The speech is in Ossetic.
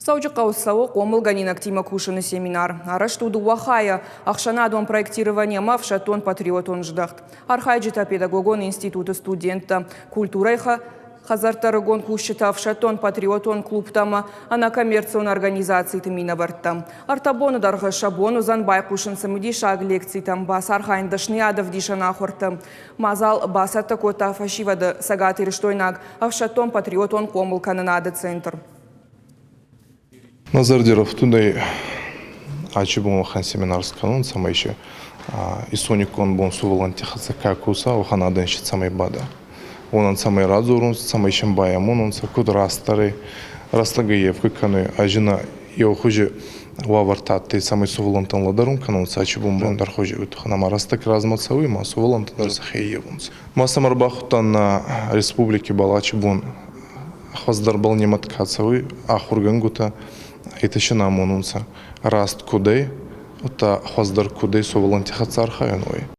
Дзӕуджыхъӕуы цӕуы хъомылгӕнинӕгтимӕ кусыны семинар. Арӕзт у дыууӕ хайӕ: ӕхсӕнадон проектировани ӕмӕ ӕфсӕддон-патриотон здӕхт. Архайджытӕ педагогон институты студенттӕ, культурӕйы хӕдзӕртты ӕрыгон кусджытӕ, ӕфсӕддон-патриотон клубтӕ ӕмӕ ӕнӕкоммерцион организациты минӕвӕрттӕ. Ӕртӕ боны дӕргъы сӕ бон уыдзӕн байхъусын цымыдисаг лекцитӕм, бацархайын дӕсныйад ӕвдисӕн ахуырты. Мадзал бацӕттӕ кодта фӕсивӕды цӕгатирыстойнаг ӕфсӕддон-патриотон хъомылкӕнынады центр. Нӕ зӕрди рӕфтудӕй ачи бон уӕхӕн семинар скӕнун, цӕмӕй си исониккон бон сувӕллӕнтти хӕццӕ ка коса, уӕхӕн адӕн си цӕмӕй бада. Уонӕн цӕмӕй радзорунцӕ, цӕмӕй син байамонунцӕ, куд растдӕр ӕй, рӕстӕгӕй евгӕ кӕнуй, ӕзинӕ еухузи уавӕртӕ адтӕй, цӕмӕй сувӕллӕнттӕн лӕдӕрун кӕнонцӕ ачи бон ӕндӕр хузи, уой туххӕн ӕма рӕстӕг размӕ цӕуй, ма сувӕллӕнттӕ дӕр сӕхе ӕййевунцӕ. Ма сӕмӕ ӕрбахудтан нӕ республики бал ачи бон хуӕздӕрбӕл нимад ка цӕуй, ахургӕнгутӕ, етӕ си нӕ амонунцӕ, раст куд ӕй, удта хуӕздӕр куд ӕй сувӕллӕнтти хӕццӕ архайун, уой.